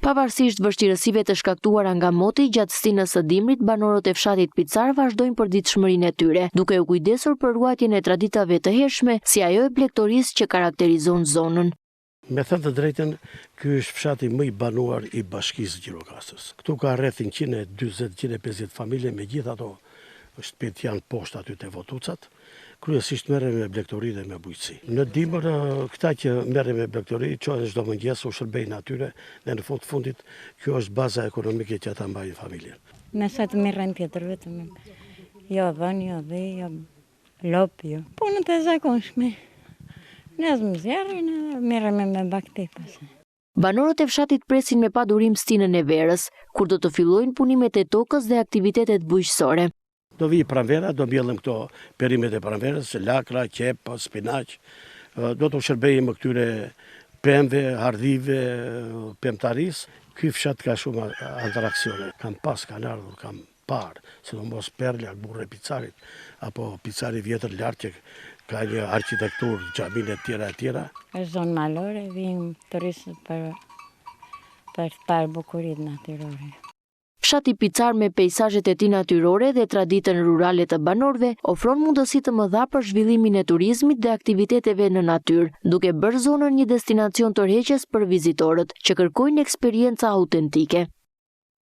Pavarësisht vështirësive të shkaktuara nga moti, gjatë stinës së dimrit, banorët e fshatit Picar vazhdojnë përditshmërinë e tyre, duke u kujdesur për ruajtjen e traditave të hershme, si ajo e blegtorisë që karakterizon zonën. Me thënë të drejtën, ky është fshati më i banuar i bashkisë së Gjirokastrës. Këtu ka rreth 140, 150 familje, megjithatë shtëpitë janë poshtë aty te Votucat. Kryesisht merren me blegtori dhe me bujqësi. Në dimër, këta që merren me blegtori, çohen çdo mëngjes, u shërbejnë atyre dhe në fund të fundit, kjo është baza ekonomike që ata mbajnë familjen. Me sa të merren tjetër vetëm jo dhen, jo dhi, jo lopë, jo. Punët e zakonshme. Ndezim zjarrin edhe merremi me bagëti pastaj. Banorët e fshatit presin me padurim stinën e verës, kur do të fillojnë punimet e tokës dhe aktivitetet bujqësore. Do vijë pranvera, do mbjellim këto perimet e pranverës, lakra, qepë, spinaq, do t'u shërbejmë këtyre pemëve, hardhive, pemëtarisë. Ky fshat ka shumë atraksione, kam pas, kanë ardhur, kam parë, sidomos Perla, Gurra e Picarit, apo Picari i vjetër lart që ka një arkitekturë, xhaminë e tjera e tjera. Është zonë malore, vijnë turistët për për të parë bukuritë natyrore. Fshati Picar me peisazhet e tij natyrore dhe traditën rurale të banorëve ofron mundësi të mëdha për zhvillimin e turizmit dhe aktiviteteve në natyrë, duke bërë zonën një destinacion tërheqës për vizitorët që kërkojnë eksperienca autentike.